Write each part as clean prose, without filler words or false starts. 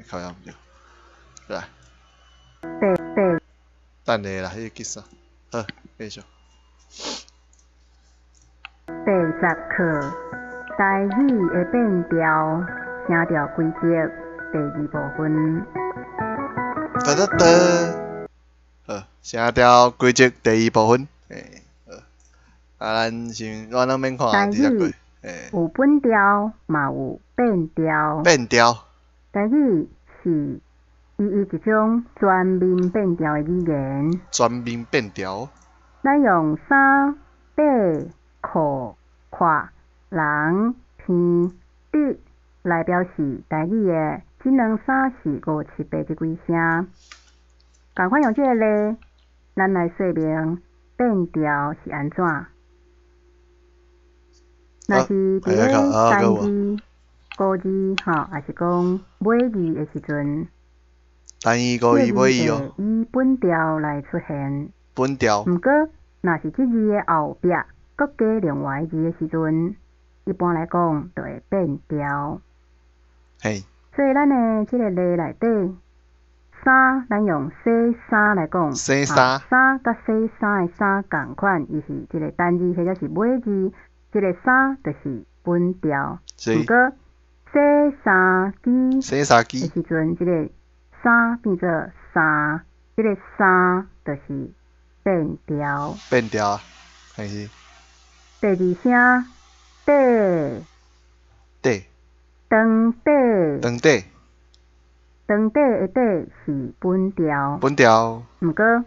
靠腰毋對，來，八八等下啦，彼個結束，好，繼續。第10課，台語的變調，聲調規則第二部分。噔噔噔，好，聲調規則第二部分，欸，好，啊，咱先，我攏免看，台直接過，語欸，有本調，嘛有變調。變調。台語是唯一一種全面變調的語言。全面變調。咱用衫、底、褲、闊、人、鼻、直來表示台語的這兩三四五七八這幾聲。仝款用這个例，咱來說明變調是按怎。若是佇咧單字、古字吼，抑是講尾字的時陣，單字、古字、尾字哦，會以本調來出現。本調。毋過，若是這字的後壁閣加另外一字的時陣，一般來講就會變調。嘿。所以咱的這个例內底，衫咱用洗衫來講，洗衫，衫佮洗衫的衫仝款，伊是這个單字或者是尾字，這个衫就是本調。毋過洗衫機洗衫機的時陣，這个衫變做衫，這个衫就是變調。變調啊，還是？第二聲，底，底，長底，長底，長底的底是本調。本調。毋過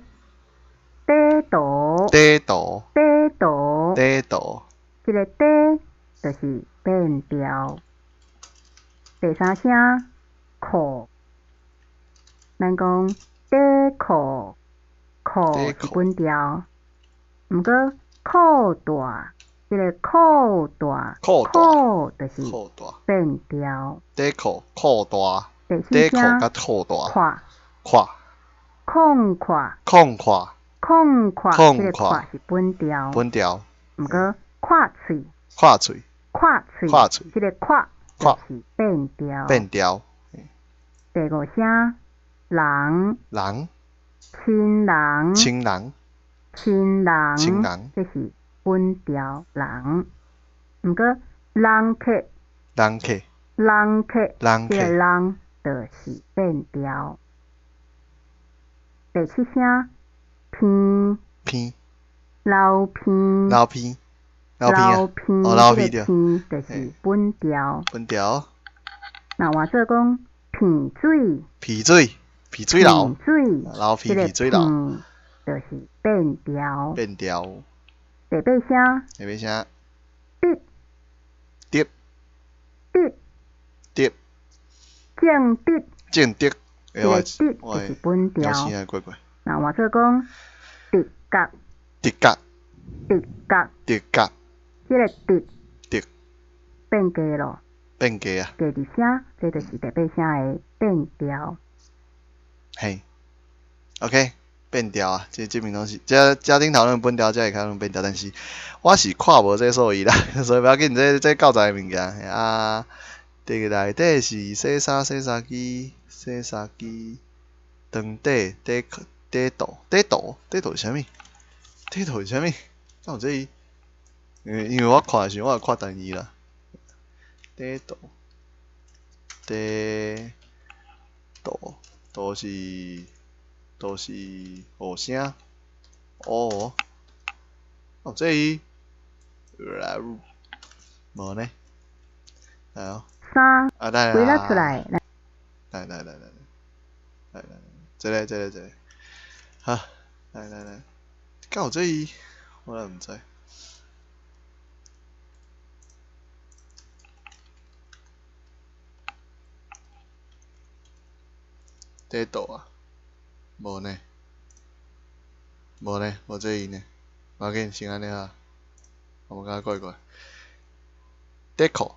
底圖，底圖，底圖，底圖，這个底就是變調。第三聲，褲，咱講底褲，褲是本調。毋過褲大，這个褲大，褲就是變調。底褲褲大，第四聲，底褲佮褲大，闊，闊，空闊，空闊，空闊，這个闊是本調。本調。毋過闊喙，闊喙，闊喙，闊喙，這个闊就是變調。變調。第五聲，人，人，親人，親人，親人，親人，這是本調人。毋過人客，人客，人客，人客，這个人就是變調。第七聲，鼻，鼻，流鼻，流鼻，流鼻啊，哦，流鼻對，鼻就是本調。本調。若換做講鼻水，鼻水，鼻水流，水，流鼻鼻水流，就是變調。變調。第八聲，第八聲，直，直，直，直，正直，正直，這个直就是本調。若換做講直角，直角，直角，直角，這个直，直變低咯，變低啊，低一聲，這就是第八聲的變調。嘿，OK，變調啊，這這邊攏是，這這頂頭攏本調，這下跤攏變調，但是我是看無這數字啦，所以無要緊，這這教材的物件啊，這个內底是洗衫洗衫機，洗衫機，長底底褲底肚底肚底肚是啥物？底肚是啥物？敢有這字？因為我看的時陣，我會看單字啦。底肚底肚肚是肚是五聲，哦，哦，這字，無呢？來哦，三，啊來歸納出來，來來來來來來來，這个這个這个，好，來來來，敢有這字？我也毋知。底肚啊，無呢，無呢，無這字呢，無要緊，先按呢啊，我感覺怪怪。底褲，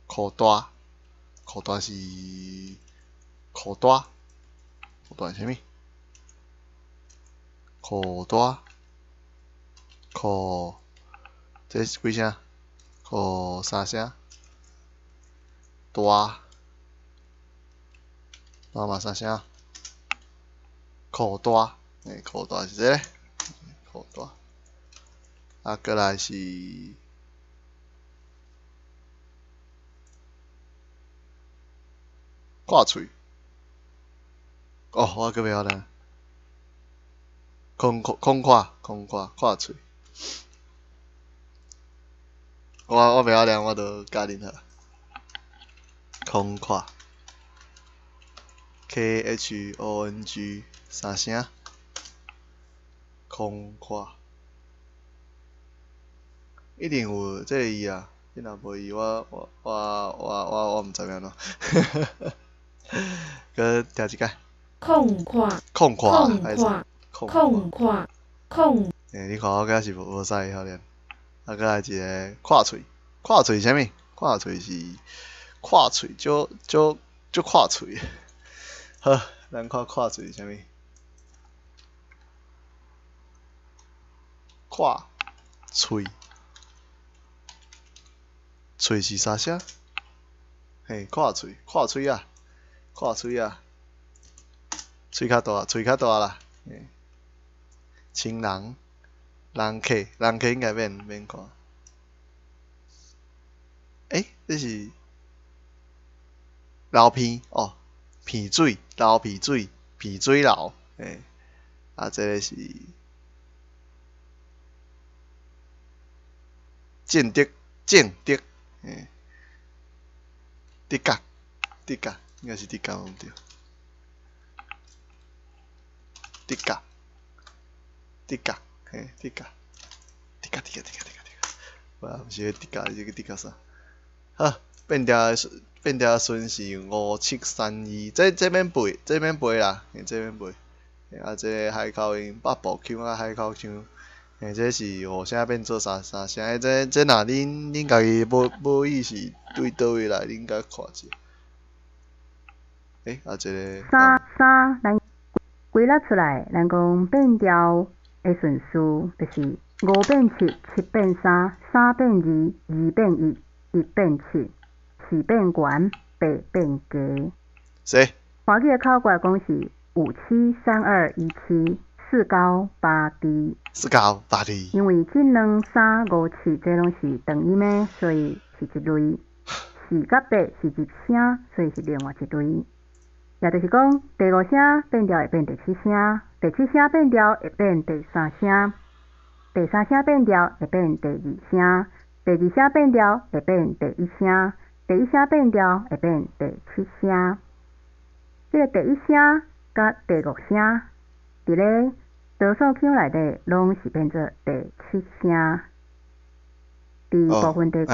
褲大，褲大是褲大，褲大是啥物？褲大，褲，這是幾聲？褲三聲，大。然嘛三声，裤带，嘿，裤带是这个，裤带。啊，过来是看喙。哦，我阁袂晓念。空空看，空看，看喙。我袂晓念，我就教恁好。空看，K H O N G 三声，空看。一定有这个字啊！你若无伊，我毋知欲按怎。阁听一摆。空看，空看，空看，空看，空。欸，你看我敢是无啥会晓念。啊，阁来一个看喙，看喙啥物？看喙是看喙，足足足看喙。好，咱看看喙是啥物？看喙，喙是啥声？嘿，看喙，看喙仔，看喙仔，喙较大，喙较大啦。嘿，情人，人客，人客应该免免看。欸，这是流鼻哦，鼻水，流鼻水，鼻水流，嘿，啊，这个是正德，正德，嘿，直角，直角，应该是直角无毋对，直角，直角，嘿，直角，直角，直角，直角，直角，直角，无，毋是彼直角，是个直角啥？好，变调的顺序五七三二，这免背，这免背啦，这免背。啊，这个海口音，北部腔啊，海口腔，嘿，这是五声变做三声。欸，这若恁家己母语是对佗位来，恁甲看者。欸，啊，这个。三三，咱归纳出来，咱讲变调的顺序就是五变七，七变三，三变二，二变一，一变七，四变悬，八变低。是。华语的口诀讲是五七三二一七四高八低。四高八低。因为这两三五七这拢是长音的，所以是一类。四佮八是入声，所以是另外一类。也就是讲，第五声变调会变第七声，第七声变调会变第三声，第三声变调会变第二声，第二声变调会变第一声，第一声变调会变第七声。这个第一声佮第五声，伫咧多数腔内底拢是变做第七声。伫部分地区，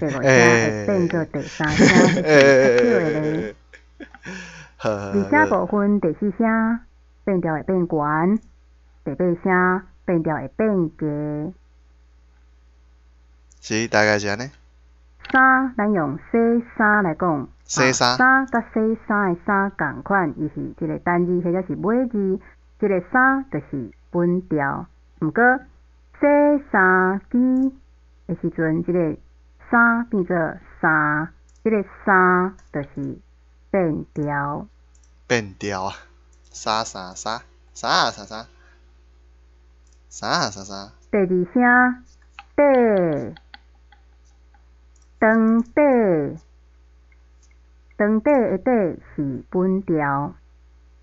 第五声会变做第三声，是较少的例。二声部分第四声变调会变悬，第八声变调会变低。是，大概是按呢。衫，咱用洗衫来讲，洗衫，衫佮洗衫的衫仝款，伊是一个单字或者是尾字，这个衫就是本调。毋过洗衫机的时阵，这个衫变做衫，这个衫就是变调。变调啊！衫衫衫，衫啊衫衫，衫啊衫衫。第二声，底，长底，长底的底是本调，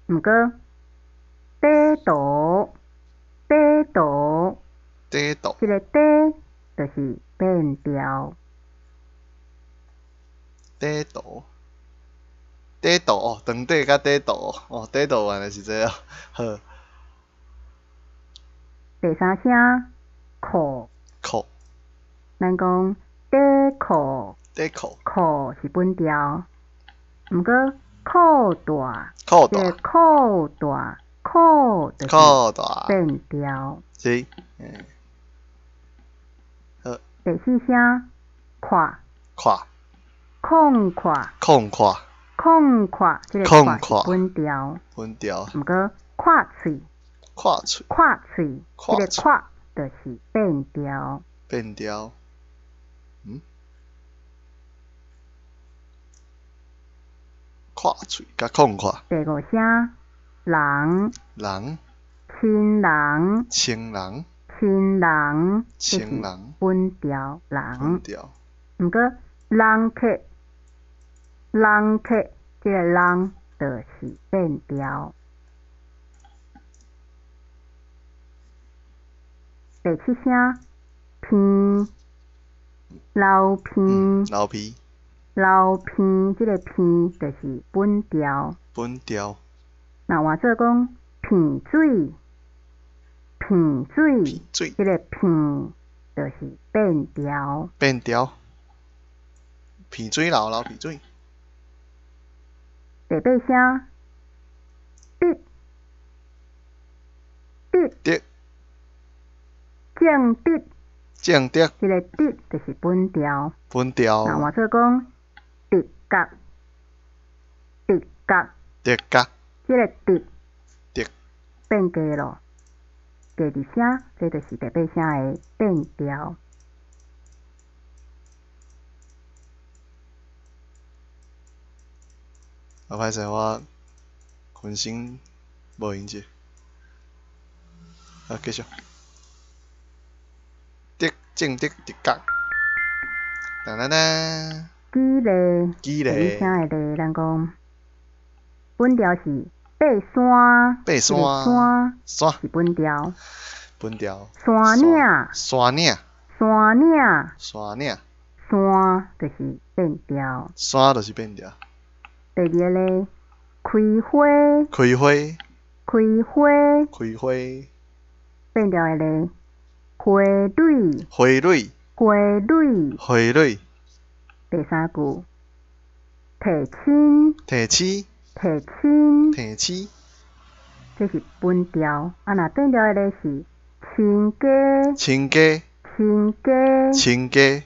毋过底图，底图，底图，这个底就是变调。底图。底图哦，长底佮底图哦，底图原来是这个，好。第三声，裤。裤。咱讲底裤。底裤。裤是本调，毋过裤大。裤大。这个裤大，裤就是裤大。变调。是。好。第四声，阔。阔。空阔。空阔。空阔，这个阔是本调。本调。毋过阔喙。阔喙。阔喙，这个阔就是变调。变调。嗯？阔。看喙佮空看。第五聲，人，人，親人，親人，親人，這是親人，本調人。本調。毋過人客，人客，這个人就是變調。第七聲，鼻，流鼻，流鼻，流鼻，這个鼻就是本調。本調。若換做講鼻水，鼻水，鼻水，這个鼻就是變調。變調。鼻水流流鼻水。第八聲，直，直，直，正直，正直，這个直就是本調。本調。若換做講直角，直角，直角，這个直，直變低咯，第二聲，這就是第八聲的變調。啊，歹勢，我分心無閒者。好，繼續。直正直直角。當當當。舉例，舉第一例。聲的例，咱講本調是爬山，爬山，這個山山是本調。本調。山嶺，山嶺，山嶺，山嶺，山就是變調。山就是變調。第二个咧，開花，開花，開花，開花，變調的咧，花蕊，花蕊，花蕊。花蕊。第三句，提親，提親，提親，提親，這是本調。啊，若變調的咧是親家，親家，親家，親家。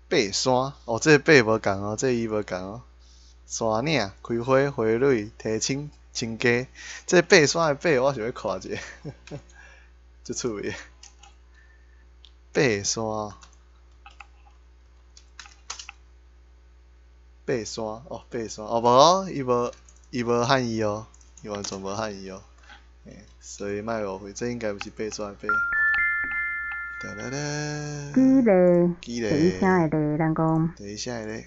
爬山，哦，這个爬無仝哦，這个伊無仝哦。山嶺、開花、花蕊、提親、親家，這个爬山的爬，我想欲看一下，足趣味的。爬山，爬山，哦，爬山，哦，無哦，伊無，伊無漢字哦，伊完全無漢字哦，嘿，所以莫誤會，這應該毋是爬山的爬。噠噠噠。舉例，舉第一聲例。的例，咱講第一聲的例。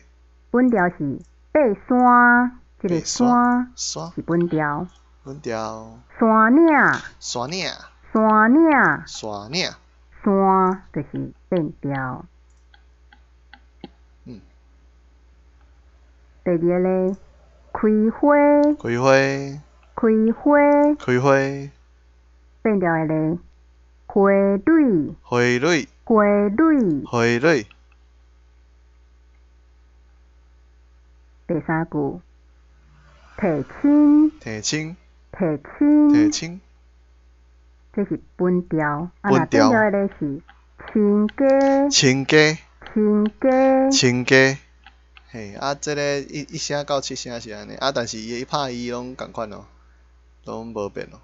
本調是爬山，這个爬山，山山是本調。本調。山嶺，山嶺，山嶺，山嶺，山就是變調。第二个咧，開花，開花，開花，開花，變調的咧，花蕊，花蕊，花蕊。花蕊。第三句，提親，提親，提親，提親，這是本調。啊，本若變調。調的咧是親家，親家，親家，親家。嘿，啊，這个一聲到七聲是按呢，啊，但是伊的拍伊攏仝款哦，攏無變哦。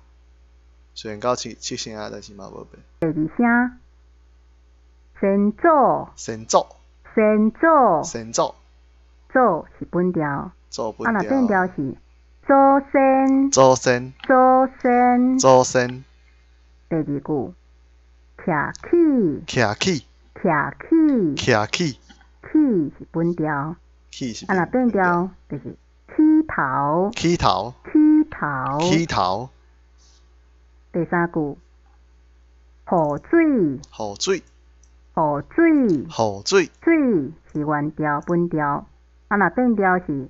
雖然到七聲，但是嘛無變。第二聲，先祖，先祖，先祖，先祖，祖是本調。祖啊，本若變調。調是祖先，祖先，祖先。祖先。第二句，徛起，徛起，徛起，徛起，起是本調。起是啊，若變本調。調就是起頭，起頭，起頭。起頭。第三句，雨水，雨水，雨水，雨水。水是原調本調。啊，若變調是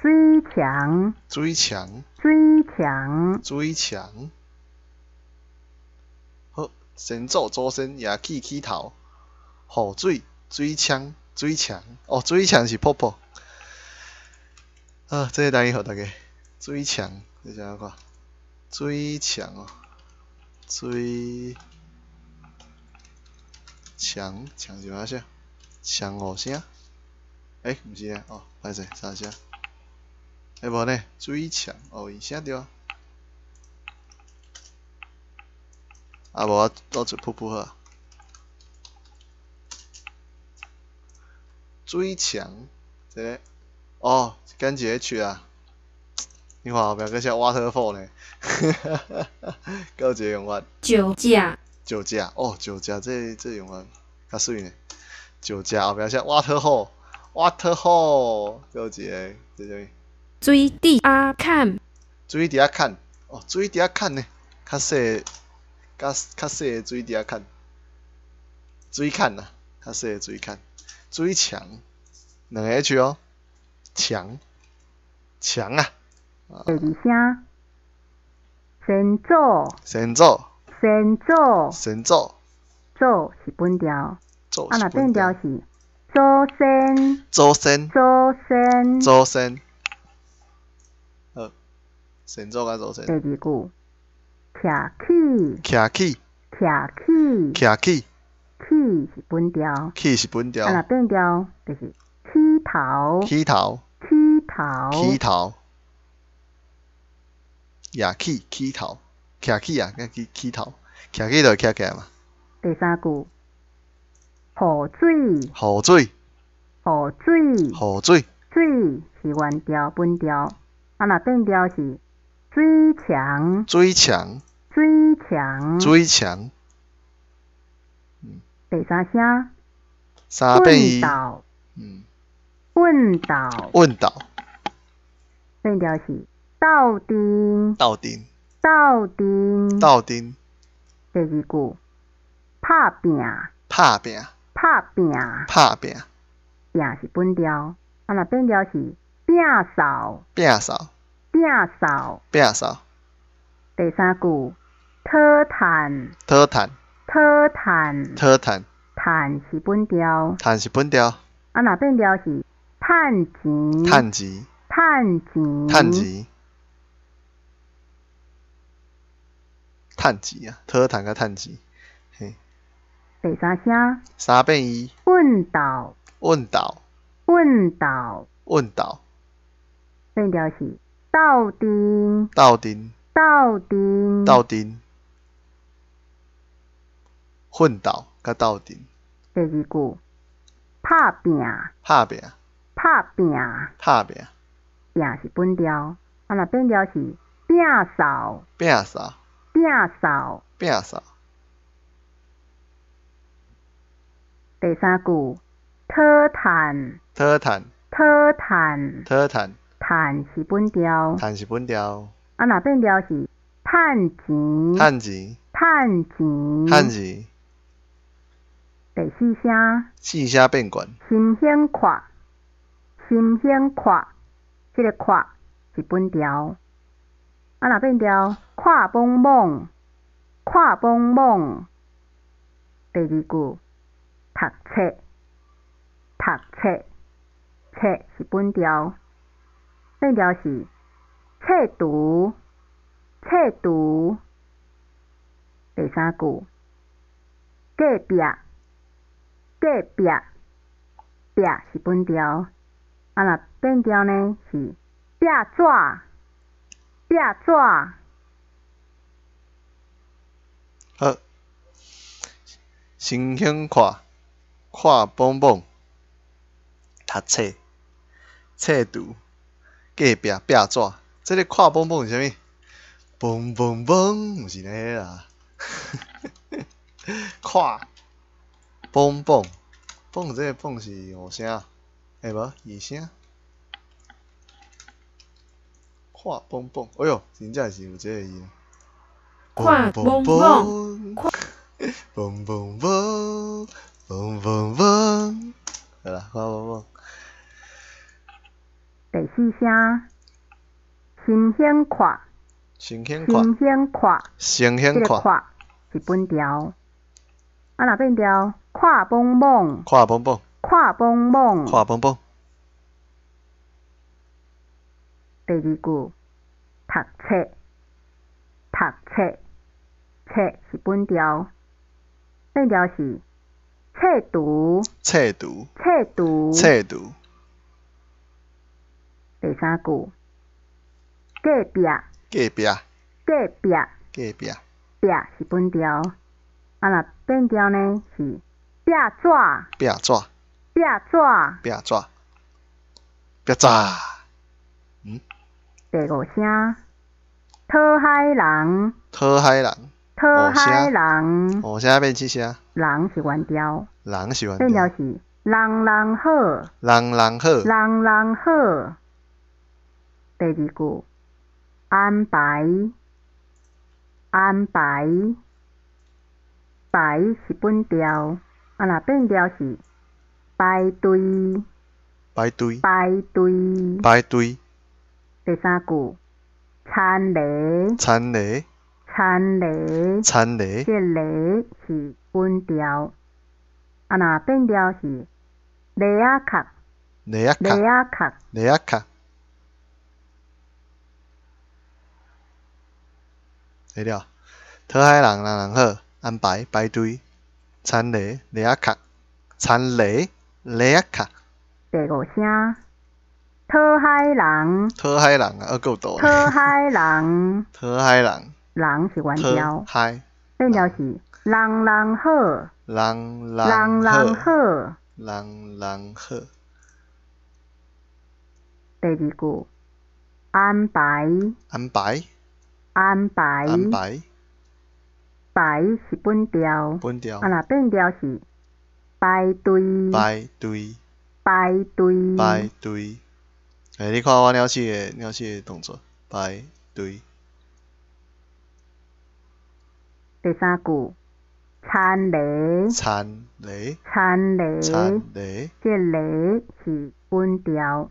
水牆，水牆，水牆。水牆。好，先祖、祖先、野起、起頭，雨水、水槍、水牆。哦，水牆是泡泡。啊，這个台語予大家。水牆，你想想看，水牆哦，水牆，牆是啥聲？牆五聲？欸，毋是呢，哦，歹勢，三聲。欸，無呢，水牆，哦，伊寫著啊。啊，無我出噗噗好啊。水牆，這个哦，減一個 H 啊。你看後壁閣寫 waterfall 呢，閣有一個用法。石食，石食，哦，石食這用法較媠呢。石食後壁寫 waterhole，waterhole，閣有一個，這啥物？水滴仔崁，水滴仔崁，哦，水滴仔崁呢，較細，較較細的水滴仔崁，水崁啊，較細的水崁，水牆，兩個 H 哦，牆，牆啊。第二聲，先祖，先祖，先祖，先祖，祖是本調，祖啊若變調是祖先，祖先，祖先，祖先。好，先祖佮祖先。第二句，徛起，徛起，徛起，徛起，起是本調，起是本調。啊若變調就是起頭，起頭，起頭，起頭。徛起，起頭，徛起啊，起起頭，徛起就會徛起來嘛。第三句，雨水，雨水，雨水，雨水，水是原調本調，啊若變調是水牆，水牆，水牆，水牆。第三聲，三變伊，奮鬥，奮鬥，奮鬥，變調是鬥陣，鬥陣，鬥陣，鬥陣。第二句，拍拚，拍拚，拍拚，拍拚，拚是本調，啊若變調是摒掃，摒掃，摒掃，摒掃。第三句，討趁，討趁，討趁，討趁，趁是本調，趁是本調。啊若變調是趁錢，趁錢，趁錢，趁錢，趁錢啊，討趁佮趁錢，嘿。第三聲，三變伊，奮鬥，奮鬥，奮鬥，奮鬥，變調是鬥陣，鬥陣，鬥陣，鬥陣，奮鬥佮鬥陣。第二句，拍拚，拍拚，拍拚，拍拚，拚是本調，啊若變調是摒掃，摒掃，摒掃，摒掃。第三句，討趁，討趁，討趁，討趁，趁是本調，趁是本調。啊若變調是趁錢，趁錢，趁錢，趁錢。第四聲，四聲變懸。心胸闊，心胸闊，這個闊是本調。啊若變調，闊莽莽，闊莽莽。第二句，讀冊，讀冊，冊是本調，變調是冊櫥，冊櫥。第三句，隔壁，隔壁，壁是本調，啊若變調呢是壁紙，壁紙。好，心胸闊，闊莽莽，讀冊，冊櫥，隔壁壁紙，這个闊莽莽是啥物？嘣嘣嘣，毋是那个啦。闊莽莽，莽這个莽是五聲，欸無二聲。闊莽莽，哎喲，真正是有這个字。闊莽莽，嘣嘣嘣，嘣嘣嘣，好啦，闊莽莽。第四聲，心胸闊，心胸闊，心胸闊，心胸闊，這個闊是本調。啊若變調，闊莽莽，闊莽莽，闊莽莽，闊莽莽。第二句，讀冊，讀冊，冊是本調，變調是冊櫥，冊櫥，冊櫥，冊櫥。第三句，隔壁，隔壁，隔壁，隔壁，壁是本調，啊若變調呢是壁紙，壁紙，壁壁紙。壁紙，壁紙。第五聲，討海人，討海人，討海人，五聲變七聲，人是原調，人是原變調調，是人人好，人人好，人人好。第二句，安排，安排，排是本調，啊若變調是排隊，排隊，排隊。排隊，第三句，田螺，田螺，田螺，田螺，這螺是本調，啊若變調是螺仔殼，螺仔螺殼，仔殼。螺仔殼。對了，討海人，人人好，安排排隊，田螺，螺仔殼，田螺，螺仔殼。第五聲，討海人，討海人啊，閣有倒。討海人，討海人，人是原討調，海變調是人人好，人人人人好，好。人人好。第二句，安排，安排，安排，安排，排是本調，本調啊，若變調是排隊，排隊，排隊。排隊。欸，你看我鳥鼠的動作，排隊。第三句，田螺，田螺，田螺，田螺，這螺是本調，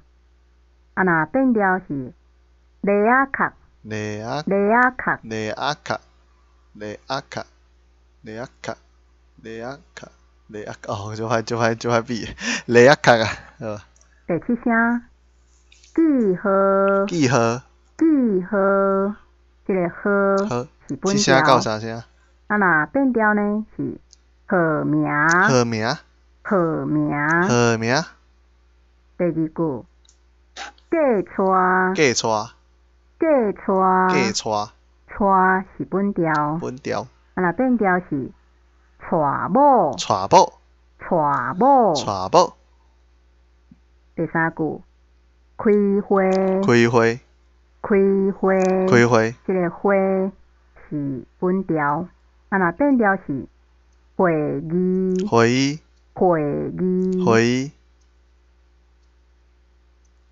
啊，若變調是螺仔殼，螺仔，螺仔殼。螺仔殼，螺仔殼，螺仔殼，螺仔殼，螺仔殼，哦，足歹足歹足歹比的，螺仔殼啊，好。第七聲，記號，記號，記號，這個號號，是本七聲到調，三聲，啊，若變調呢是號名，號名，號名。號名，第二句，嫁娶，嫁娶，嫁娶，嫁娶，娶是本調，本調，啊，若變調是娶某，娶某，娶某。娶某，第三句，開會，開會，開會，開會，這個會是本調，啊，若變調是會議，會議，會議。會議，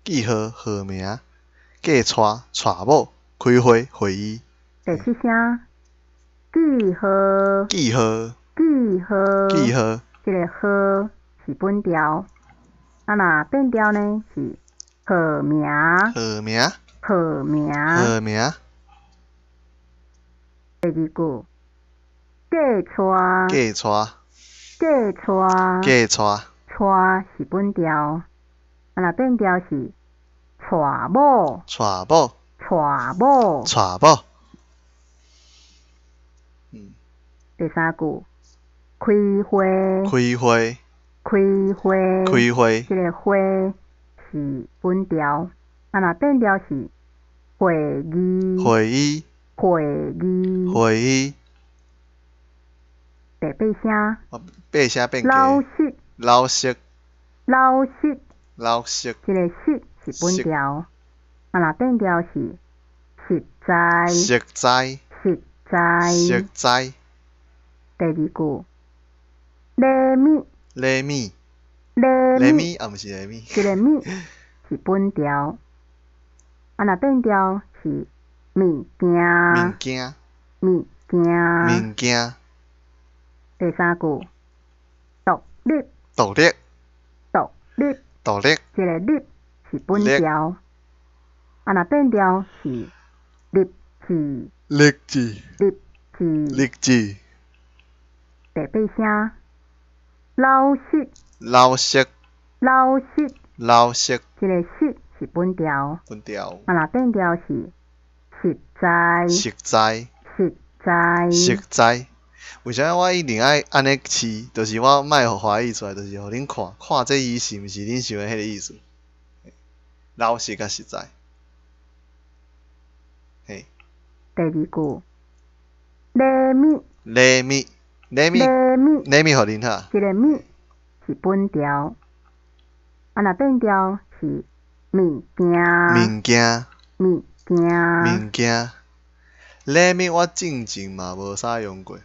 記號，號名，嫁娶，娶某，開會，會議，第七聲，記號，記號，記號，記號，這個號是本調，啊，若變調呢是號名，號名，號名。號名，第二句，嫁娶，嫁娶，嫁娶，嫁娶，娶是本調，啊，若變調是娶某，娶某，娶某。娶某。第三句，開會，開會，開會，開會，這個會是本調，啊，若變調是會議，會議，會議。會議，第八聲，八聲變老加，實，老實，老實，老實，這個實是本調，啊，若變調是實在，實在，實在。實在，第二句，禮物，禮物，禮物，禮物，啊，毋是禮物，這個物是本調，啊，若變調是物件，物件，物件。物件，第三句，獨立，獨立，獨立，獨立，這個立是本調，啊，若變調是立志，立志，立志。立志，第八聲，老實，老實，老實，老實，這個實是本調，本調，啊，若變調是實在，實在，實在。實在。為啥物我一定愛按呢試？就是我莫予華語出來，就是予恁看，看這字是毋是恁想的彼個意思。老實佮實在。嘿。第二句，禮物，禮物，禮物，禮物，禮物予恁哈。這個物是本調，啊，若變調是物件，物件，物件，物件。禮物我進前嘛無啥用過，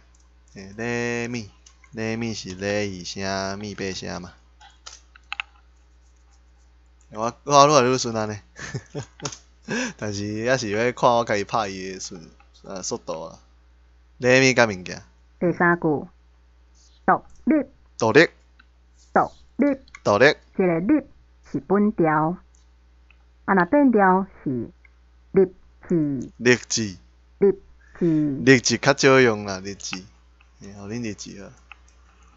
禮物，禮物是禮二聲，物八聲嘛。我愈來愈順按呢，但是猶是欲看我家己拍伊的順速度啊。禮物佮物件。第三句，獨立，獨立，獨立，獨立。這个立是本調，啊，若變調是立志，立志，立志，立志較少用啦，立志。予恁立志好。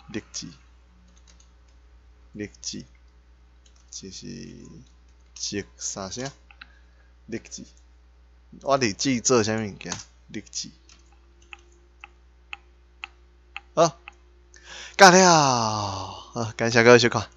立志，立志，就是一三聲。立志，我立志做啥物物件？立志。好，教了，好，感謝各位收看。